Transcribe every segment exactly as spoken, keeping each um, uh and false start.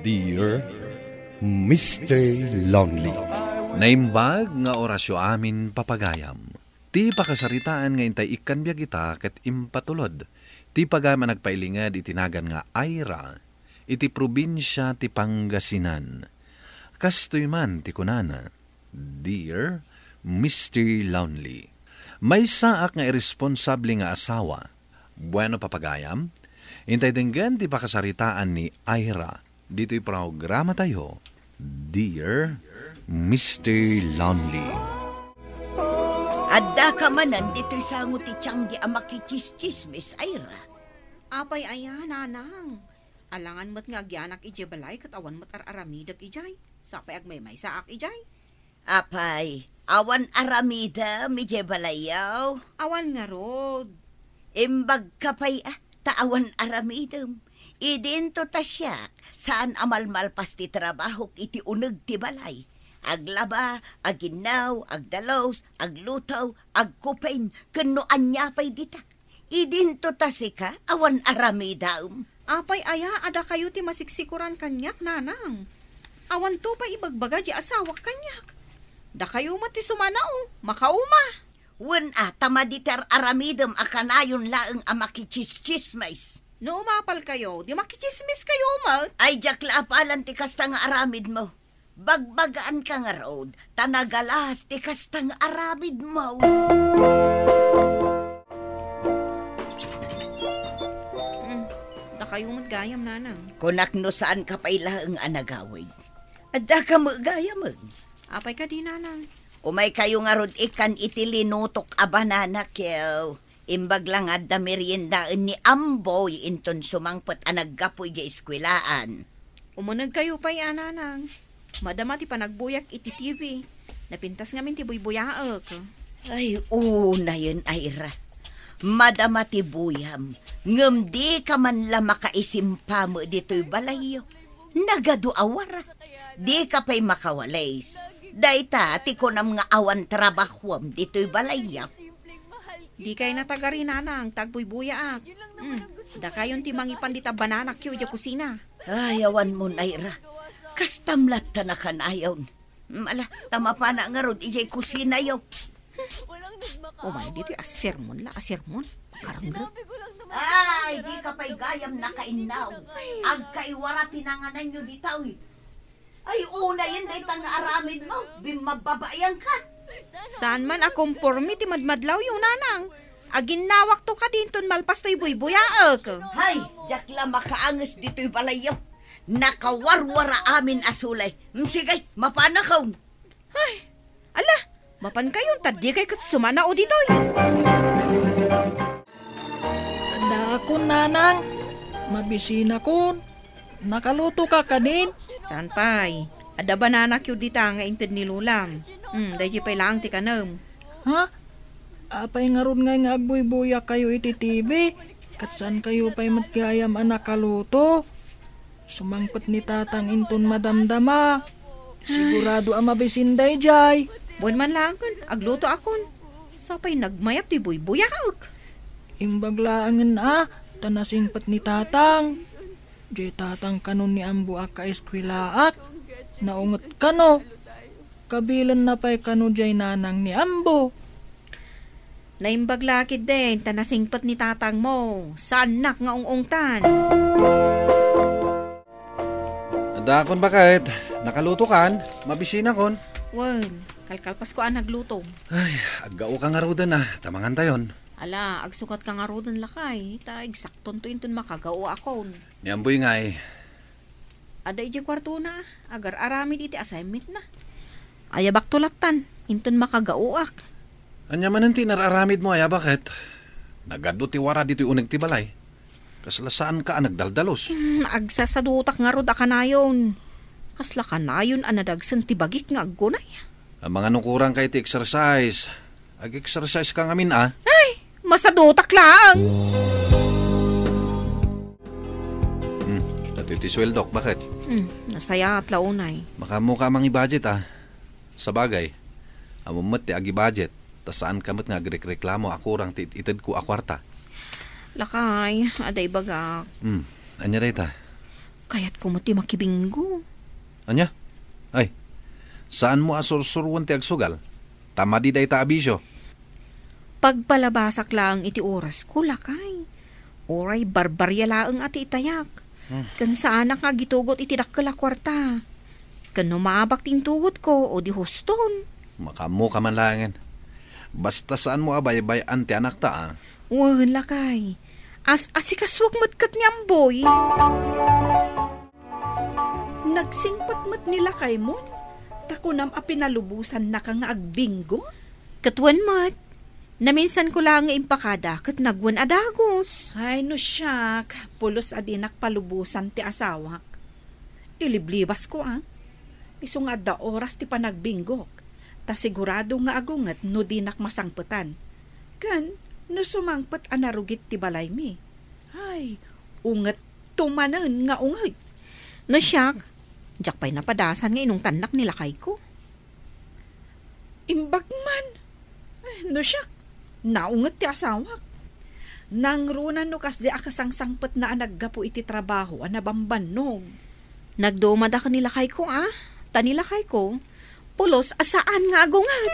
Dear Mister Lonely. Naimbag nga orasyo amin, papagayam. Ti pakasaritaan nga intay ikkan biag ita ket impatulod ti pagayam a nagpailinged iti nagan nga Ira iti probinsia ti Pangasinan. Kastoy man ti kunana, Dear Mister Lonely, maysaak nga irresponsable nga asawa. Bueno, papagayam, intay denggen ti pakasaritaan ni Ira ditoy programatayo, Dear Mister Lonely. Adda ka manen ditoy sango ti tianggi a makichischismis, Ira. Apay aya, nanang? Alangan met nga agyanak idiay balay ket awan met ar-aramidek idiay. Sapay agmaymaysaak idiay. Apay, awan aramidem idiay balayyo? Awan ngarud. Imbagka pay a, ta awan aramidem. Idinto ta siak, saan a malmalpas ti trabahok iti uneg ti balay. Aglaba, aginnaw, agdalus, agluto, agkupin, ken no ania pay dita. Idinto ta sika, awan aramidem. Apay aya a dakayo ti masiksikoran kaniak, nanang? Awanto pay ibagbaga di asawak kaniak. Dakayo met ti sumanao, makauma. Wen a, ta madi ti ar-aramidem a kanayon laeng a makichischismis. No umapalkayo, di makichismiskayo met. Ay, diak la apalan ti kasta nga aramidmo. Bagbagaanka ngarud, ta nagalas ti kasta nga aramidmo. Mm, dakayo met gayam, nanang. Kunak no saanka pay laeng a nagawid. Addaka met gayam. Apay kadi, nanang? Umaykayo ngarud ikkan iti linutok a banana cue. Imbag la nga adda meriendaen ni Amboy inton sumangpet a naggapu idiay eskuelaan. Umunegkayo pay a, nanang. Madama ti panagbuyak iti T V. Napintas ngamin ti buybuyaek. Ay, unayen, Ira. Madama ti buyam, ngem dika man la makaisimpa met ditoy balayyo. Nagadu a wara. Dika pay makawalis. Dayta ti kunam nga awan trabahuem ditoy balayyo. Dikay natagari, nanang, ta agbuybuyaak. Mm, dakayon ti mangipan dita banana cue idiay kusina. Ay, awan mo, Ira. Kastam latta nakanayon. Mm, ala, ta mapana ngarud idiay kusinayo. Umay ditoy a sermon la, a sermon. Karanglo. Ay, dika pay gayam nakainnaw. Agkaiwara ti nangananyo dita, uy. Ay, unayen dayta nga aramidmo, bimmababaianka. Saan man a komporme ti madmadlawyo, nanang. Aginnawakto kadi inton malpas toy buybuyaek. Hay, diak la makaanges ditoy balayyo. Nakawarwara amin a sulay. Mm, sige, mapanakon. Ay, ala, mapankayon ta dikay ket sumanao ditoy. Addaakon, nanang. Mabisinakon. Nakalutoka kadin? Saan pay? Adda banana cue dita nga inted ni Lolam. Hmm, daydi pay laeng ti kanem. Ha? Apay ngarud ngay nga agbuybuyak kayo iti T V? Ket saan kayo pay met gayam a nakaluto? Sumangpet ni Tatang inton madamdama. Sigurado a mabisin daydiay. Wen man laengen, aglutoakon. Sapay nagmayat ti buybuyaek. Imbag laengen a, ta nasingpet ni Tatang. Diay Tatang kano ni Ambo a kaeskuelaak. Naunget kano. Kabilenna pay kano diay nanang ni Ambo. Naimbag la ketdin ta nasingpet ni tatangmo. Saannak nga ung-ungtan. Addaakon baket, nakalutokan, mabisinakon. Wen, kalkalpasko a nagluto. Ay, aggaoka ngaruden a, ta mangantayon. Ala, agsukatka ngaruden lakay, ta eksaktonto inton makagaoakon. Ni Amboy ngay, Adda idiay kuartona, agar-aramid iti assignmentna. Ayabakto lattan, inton makagaoak. Ania manen ti inar-aramidmo, ayaba ket? Nagadu ti wara ditoy uneg ti balay. Kasla saanka a nagdaldalus. Hmm, agsasadutak ngarud a kanayon. Kasla kanayon a nadagsen ti bagik nga aggunay. Amangan no kurangka iti exercise. Ag-exercise ka ngamin, a? Ay, masadutak laeng. Hmm, datoy ti sueldok, baket? Hmm, nasayaat la unay. Makaammoka a mangi-budget, a? Sabagay, ammom met ti agi-budget, ta saanka met nga agrekreklamo a kurang ti it-itedko a kuarta. Lakay, adda ibagak. Hmm, ania dayta? Kayatko met ti makibinggo. Ania? Ay, saanmo a sursuroen ti agsugal? Ta madi dayta a bisio. Pagpalabasak laeng iti orasko, lakay. Uray barbaria laeng a ti itayak. Hmm. Ken saanak nga agitugot iti dakkel a kuarta. Ken no maabak ti intugot ko, o di huston. Makaammo ka man laengen. Basta saanmo a baybay-an ti anakta, a. Wen, lakay. As-asikasuak met ket ni Amboy. Nagsingpet met ni lakay Mon, ta kunam a pinalubosannaka nga agbinggo? Ket wen met, naminsanko laeng nga impakada ket nagwen a dagus. Ay, no siak, pulos a dinak palubosan ti asawak. Iliblibasko, a. Isu nga adda oras ti panagbinggok, ta sigurado nga agunget no dinak masangpetan. Ken no sumangpet a narugit ti balaymi, ay, ungetto manen nga unget. No siak, diak pay napadasan nga inungtannak ni lakayko. Imbag man. Ay, no siak, naunget ti asawak. Nangruna no kasdi a kasangsangpetna a naggapu iti trabaho a nabambannog. Nagdumadak ni lakayko, a. Ta ni lakayko, pulos a saan nga agunget.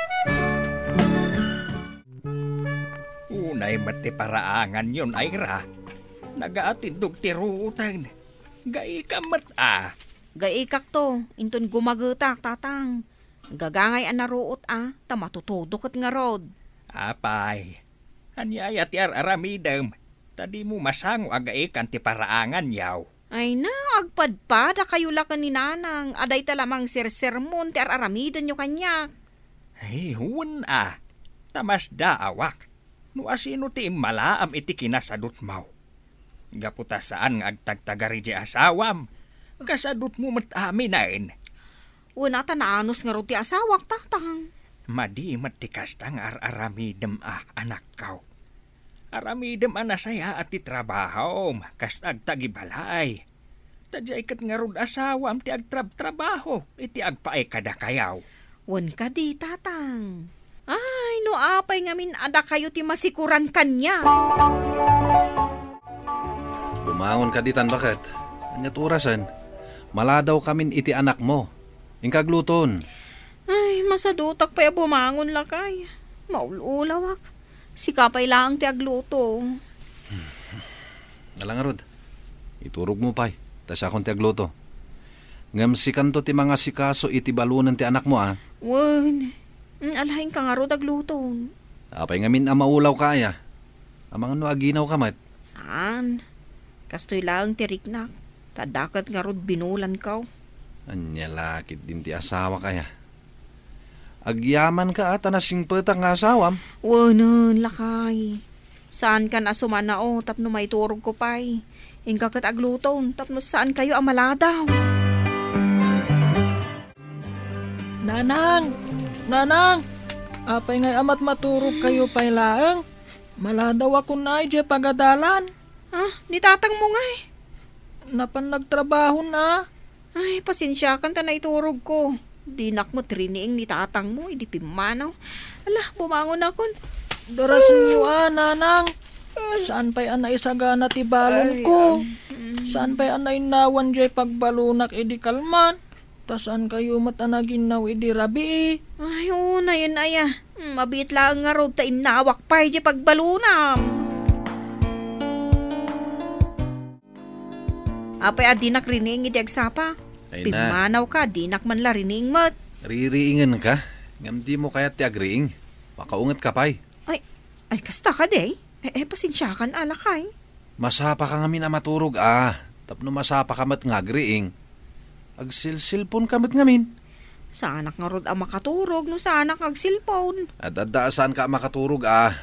Unay met ti paraanganyon, Ira. Nagaatindog ti ruoten. Gaika met, a. Gaikakto, inton gumagetak, tatang. Gagangay a naruot, a, ta matutudo ket ngarud. Apay, ania aya ti ar-aramidem, ta dimo masango a gaikan ti paraanganyo? Ay na, agpadpadakayo la ken ni Nanang, a dayta la mangsersermon ti ar-aramidenyo kaniak. Ay, wen a, ta masdaawak no asino ti immalaam iti kinasadutmo. Gapu ta saan nga agtagtagari diay asawam, kasadutmo met aminen. Wen a, ta naanus ngarud ti asawak, tatang. Madi met ti kasta nga ar-aramidem a, anakko. Aramidem a nasayaat ti trabahom, kas agtagibalay. Ta diay ket ngarud asawam ti agtrabtrabaho iti agpaay kadakayo. Wen kadi, tatang. Ay, no apay ngamin a dakayo ti masikuran kaniak. Bumangon kadi tan, baket. Ania't orasen? Maladaw kamin iti anakmo. Inka agluton. Ay, masadutak pay a bumangon, lakay. Maul-ulawak. Sika pay laeng ti agluto. Ala ngarud, iturogmo pay, ta siakon ti agluto. Ngem sikanto ti mangasikaso iti balonen ti anakmo, a. Wen, mm, ala, inka ngarud agluto. Apay ngamin a maulawka aya? Amangan no aginawka met. Saan? Kastoy laeng ti riknak, ta adda ket ngarud binulanko. Ania la ketdin ti asawak aya? Agyamanka a ta nasingpetak nga asawam? Wenen, lakay. Saankan a sumanao tapno maiturogko pay. Inka ket agluton tapno saankayo a maladaw. Nanang! Nanang! Apay ngay a matmaturogkayo pay laeng? Maladawakon ay diay pagadalan. Ah, ni tatangmo ngay? Napan nagtrabahon a. Ay, pasensiakan ta naiturogko. Dinak met riniing ni tatangmo idi pimmanaw. Ala, bumangonakon. Darasenyo a, nanang. Saan pay a naisagana ti balonko. Ay, ah, mm. Saan pay a nainnawan diay pagbalonak idi kalman. Ta saankayo met a naginnaw idi rabii. Ay, oo, nayen aya. Mm, mabiit laeng ngarud ta innawak pay diay pagbalonam. Apay a dinak riniing idi agsapa? Ay na. Pimmanawka, dinak man la riniing met. Ririingenka? Ngem dimo kayat ti agriing? Makaungetka pay. Ay, ay, kasta kadi? Eh, eh, pasensiakan a, lakay. Masapaka ngamin a maturog a, tapno masapaka met nga agriing. Agsilsilponka met ngamin. Saanak ngarud a makaturog no saanak nga agsilpon. Ad-adda a saanka a makaturog a.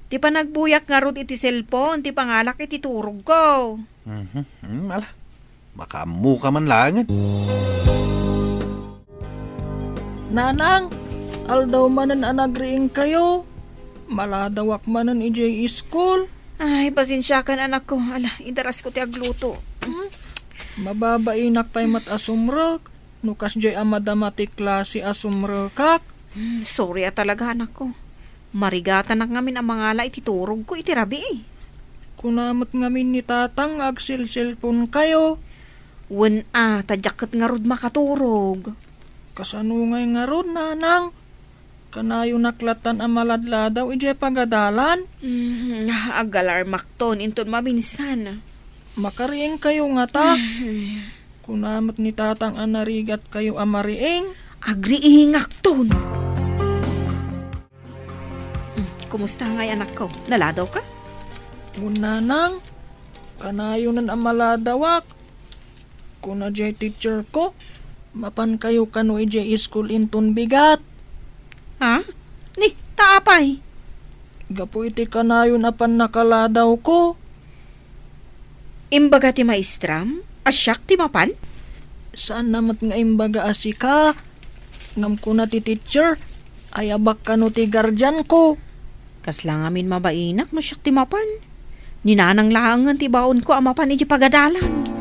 Ti panagbuyak ngarud iti selpon ti pangalak iti turogko. Mhm. Hmm, ala. Makaammoka man laengen. Nanang, aldaw manen a nagriingkayo. Maladawak manen idiay iskul. Ay, pasensiakan, anakko. Ala, idarasko ti agluto. Hmm? Mababainak pay met a sumrek. No kasdiay a madama ti klase a sumrekak. Hmm, sorry a talaga, anakko. Marigatanak ngamin a mangala iti turogko iti rabii. Kuna met ngamin ni tatang nga agsilsilponkayo. Wen a, ta diak ket ngarud makaturog. Kasano ngay ngarud, nanang? Kanayonak lattan a maladladaw idiay pagadalan? Mm, agalarmakton inton maminsan. Makariingkayo ngata? Ay. Kuna met ni tatang a narigatkayo a mariing? Agriingakton. Mm, kumusta ngay, anakko? Naladawka? Wen, nanang, kanayonen a maladawak. Kuna diay teacherko, mapankayo kano idiay iskul inton bigat. Ha? Ni, ta apay? Gapu iti kanayon a pannakaladaw ko. Imbaga ti maestram a siak ti mapan? Saanna met nga imbaga a sika. Ngem kuna ti teacher, ayabak kano ti guardian ko. Kasla ngamin mabainak no siak ti mapan. Ni nanang laengen ti baonko a mapan iti pagadalan.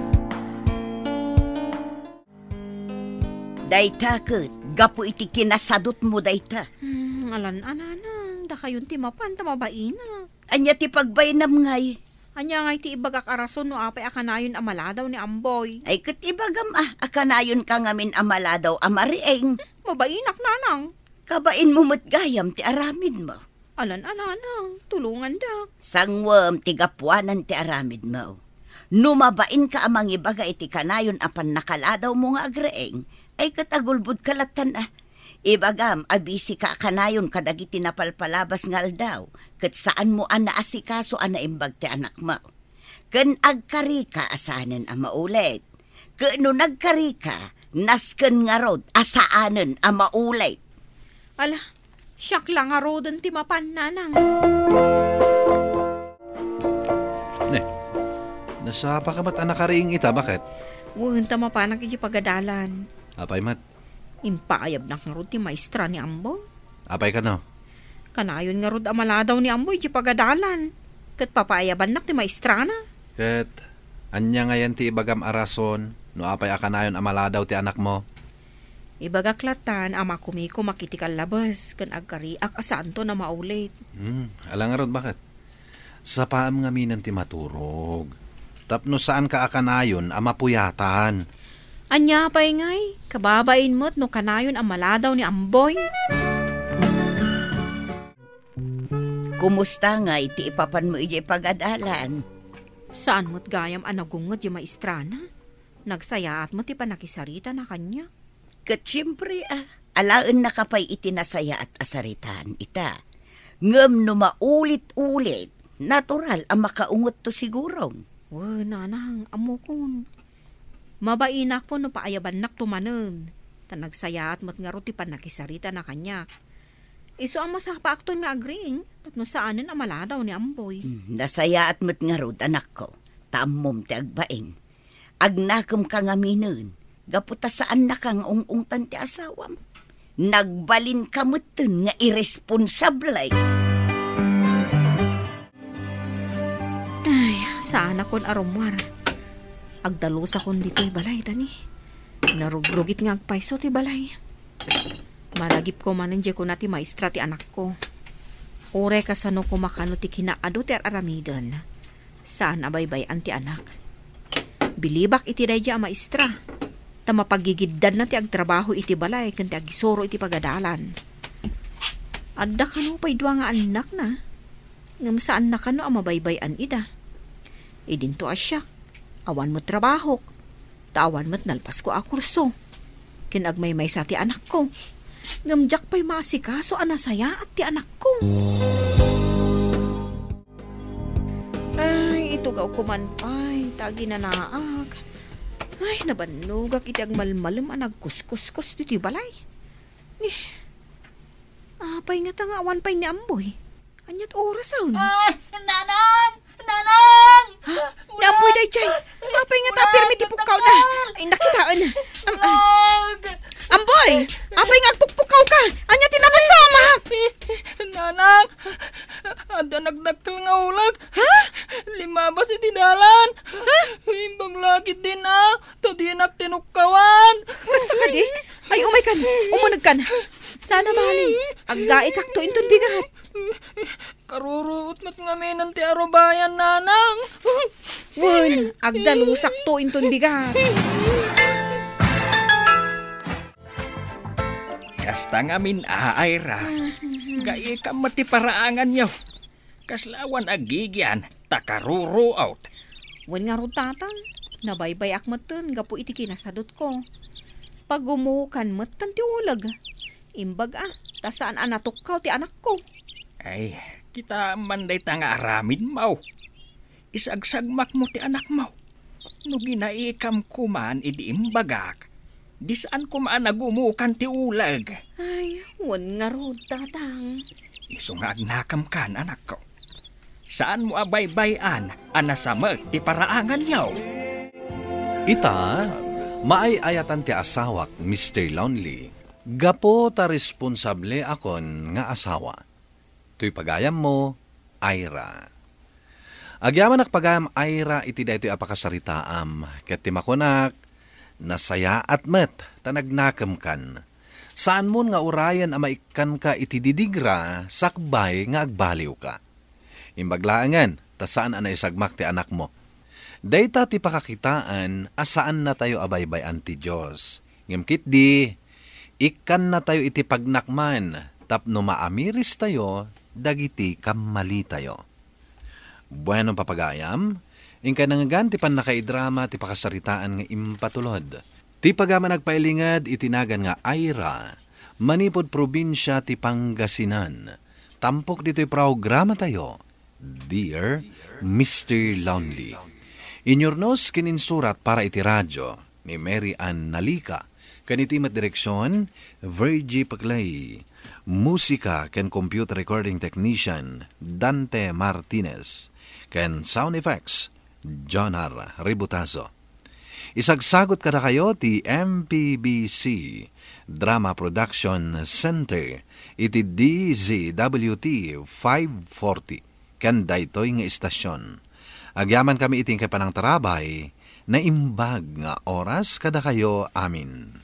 Dayta ket, gapu iti kinasadutmo dayta. Hmm, alan a nanang, dakayon ti mapan ta mabainak. Ania ti pagbainam ngay? Ania ngay ti ibagak a rason no apay a kanayon a maladaw ni Amboy? Ay, ket ibagam a, a kanayonka ngamin a maladaw a mariing. Mabainak, nanang. Kabainmo met gayam ti aramidmo. Alan a nanang, tulongandak. Sanguem ti gapuanan ti aramidmo. No mabainka a mangibaga iti kanayon a pannakaladaw mo nga agriing, ay ket agulbodka lattan a. Ibagam a bisika a kanayon kadagiti napalpalabas nga aldaw, ket saanmo a naasikaso a naimbag ti anakmo. Ken agkarika a saanen a maulit. Ket no nagkarika, nasken ngarud a saanen a maulit. Ala, siak la ngaruden ti mapan, nanang. Ne, nasapaka met a nakariing ita, baket? Wen, ta mapanak iti pagadalan. Apay met? Impaayabnak ngarud ti maestra ni Amboy. Apay kano? Kanayon ngarud a maladaw ni Amboy iti pagadalan. Ket papaayabannak ti maestrana. Ket ania ngayen ti ibagam a rason no apay a kanayon a maladaw ti anakmo? Ibagak lattan a makumikumak iti kallabes ken agkariak a saanton a maulit. Hmm, ala ngarud, baket? Sapaam ngaminen ti maturog, tapno saanka a kanayon a mapuyatan. Ania pay ngay, kababain met no kanayon a maladaw ni Amboy? Kumusta ngay ti ipapanmo idiay pagadalan? Saan met gayam a nagunged ti maestrana. Nagsayaat met ti pannakisaritana kaniak. Ket siempre a, alaennaka pay iti nasayaat a saritaan ita. Ngem no maulit-ulit, natural a makaungetto siguron. Wen, nanang, ammokon. Mabainakon no paayabannakto manen, ta nagsayaat met ngarud ti pannakisaritana kaniak. Isu a masapaakton nga agriing, tapno saanen a maladaw ni Amboy. Hmm, nasayaat met ngarud, anakko, ta ammom ti agbain. Agnakemka ngaminen, gapu ta saannaka nga ung-ungtan ti asawam. Nagbalinka metten nga irresponsable. Ay, saanakon a rummuar. Agdalusakon ditoy balay, tani. Narugrugit nga agpayso ti balay. Malagipko manen diay kuna ti maestra ti anakko. Uray kasano koma kano ti kinaadu ti ar-aramiden. Saan a baybay-an ti anak. Bilibak iti daydiay a maestra, ta mapagigiddanna ti agtrabaho iti balay ken ti agisuro iti pagadalan. Adda kano pay dua nga annakna, ngem saanna kano a mabaybay-an ida. Idinto a siak, awan met trabahok, ta awan met nalpasko a kurso. Ken agmaymaysa ti anakko. Ngem diak pay maasikaso a nasayaat ti anakko. Ay, itugawko man pay, ta aginanaak. Ay, nabannogak iti agmalmalem a nagkuskuskos ditoy balay. Eh, apay ngata nga awan pay ni Amboy? Aniat orasen? Ah, Nanang! Nanang! Ha? Ni Amboy daydiay! Apay ngata pirmi ti pukkawna? Ay, nakitaen. Am-, am-, Amboy! Apay nga agpukpukkawka? Ania ti nabasam? Nanang! Adda nagdakkel nga uleg. Ha? Limabas iti dalan. Ha? Imbag la ketdin a, ta dinak tinukkawan. Kasta kadi? Ay, umaykan. Umunegkan. Saan a mabalin. Aggaikakto inton bigat. Karuruot met ngamin ti arubayan, nanang. Wen, agdalusakto inton bigat. Kasta ngamin, a, Ira. Gaikam met ti paraanganyo. Kasla awan agigian, ta karuruot. Wen ngarud, tatang, nabaybayak metten gapu iti kinasadutko. Pagumukan metten ti uleg. Imbag a, ta saan a natukkaw ti anakko. Ay, kita man dayta nga aramidmo. Isagsagmakmo ti anakmo. No ginaikam koman idi imbagak, di saan koma a nagumukan ti uleg. Ay, wen ngarud, tatang. Isu nga agnakemkan, anakko. Saanmo a baybay-an a nasamek ti paraanganyo. Ita, maay-ayatan ti asawak, Mister Lonely, gapu ta responsable akon nga asawa. Toy pagayammo, Ira. Agyamanak pagayam, Ira, iti daytoy a pakasaritaam, ket ti makunak, nasayaat met ta nagnakemkan. Saanmon nga urayen a maikkanka iti didigra sakbay nga agbaliwka. Imbag laengen, ta saan a naisagmak ti anakmo. Dayta ti pakakitaan a saannatayo a baybay-an ti Dios. Ngem ketdi, ikkannatayo iti pagnakman tapno maamiristayo dagiti kammalitayo. Bueno, papagayam, inkay nangngegan ti pannakaidrama ti pakasaritaan nga impatulod. Ti pagayam a nagpailinged iti nagan nga Ira, manipud probinsia ti Pangasinan. Tampok ditoy programatayo, Dear Mister Lonely. Inyurnos ken insurat para iti radyo ni Mary Ann Nalica, ken iti met direksion, Virgie Paclay. Musika ken computer recording technician, Dante Martinez, ken sound effects, Jonar Ributazo. Isagsagut kadakayo ti M P B C Drama Production Center iti D Z W T five forty ken daytoy nga istasyon. Agyamankami iti inkay panangtarabay, naimbag nga oras kadakayo amin.